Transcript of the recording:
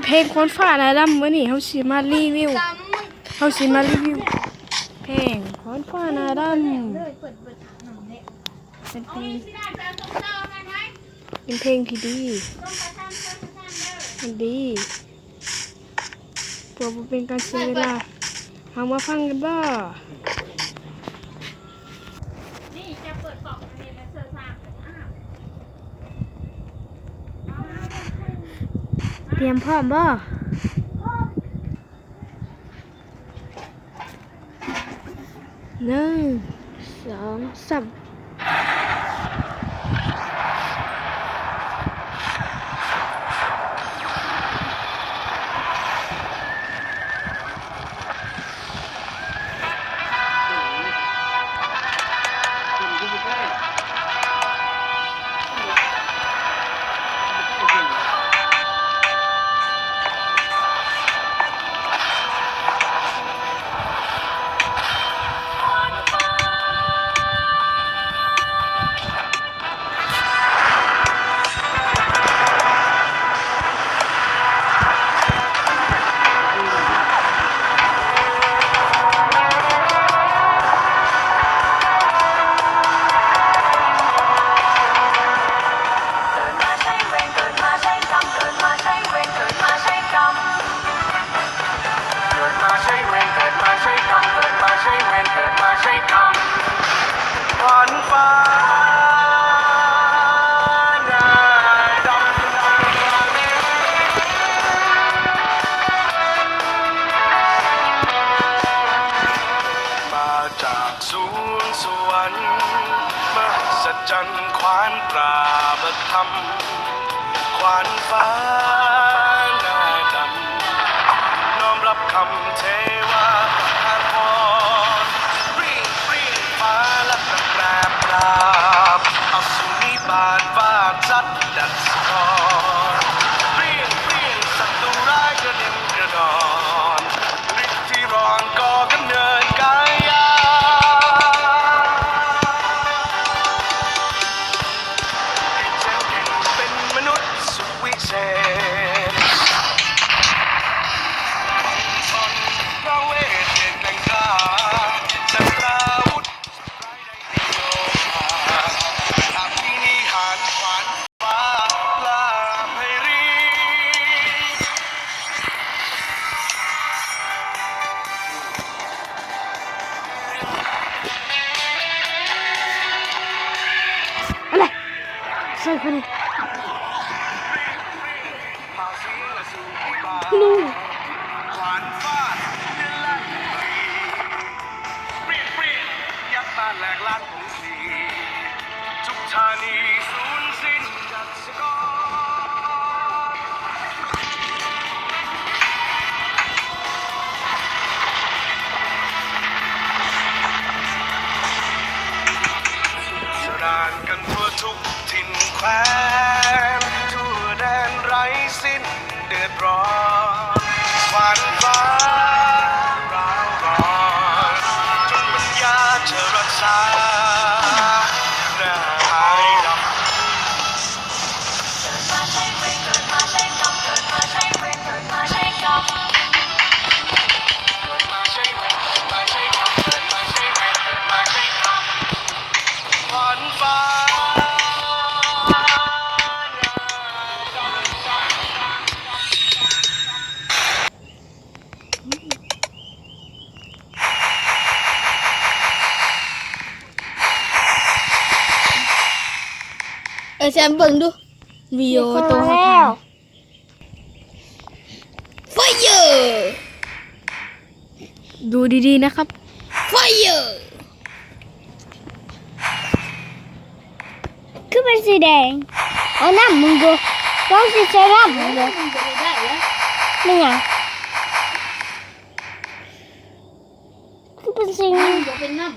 ເພງຄວານຟ້າໜ້າດຳ ມື້ນີ້ເຮົາຊິມາຣີວິວ ເຮົາຊິມາຣີວິວເພງຄວານຟ້າໜ້າດຳ ເປັນເພງ ເປັນເພງທີ່ດີ ມັນດີ ເພື່ອບໍ່ເປັນການເສຍເວລາ ເຮົາມາຟັງກັນບໍ່? ຕຽມພ້ອມບໍ່? ໜຶ່ງ ສອງ ສາມ. ມາຈາກສວນສະຫວັນ ມະຫັດສະຈັນຂວານຕາພະທຳ ຂວານຟ້າໜ້າດຳ ນ້ອມຮັບຄຳເທວາປະທານພອນ ປຽງ ປຽງ ຟ້າລັບແບບລາບ ອະສູນນິບາດຟາດຊັດດັດສະກອນ ປຽງ ປຽງ ສັດຕູຮ້າຍກະເດັນກະດອນ ລິດທີ່ຮ້ອນກໍ່ກຳເນີດກາຍາ ໃຫ້ເຈັນເຫັນເປັນມະນຸດສຸດວິເສດ ບັງຊອນພະເວດເດດແກ່ງກ້າ ຈັນທາວຸດ ສະດານກັນທົ່ວທຸກຖິ່ນແຄວ້ນ ທົ່ວແດນໄຮ້ສິ້ນ ເດືອດຮ້ອນ ຂວັນຟ້າລາວຮ້ອນ ຈົນປັນຍາຈະຮັກສາ ໜ້າຫາຍດຳ. ເອີ ແຊມເບິ່ງດູ ວິດີໂອໂຕເຮົາຖ່າຍ ໄຟເຢີ ດູດີໆ ນະຄັບ ໄຟເຢີ. ຄືເປັນສີແດງ? ເອົານ້ຳມຶງດູ ລອງຊິໃສ່ນ້ຳເບິ່ງເດີ. ແມ່ນຫຍັງ? ຄືເປັນສີ ມັນບໍ່ເປັນນ້ຳ.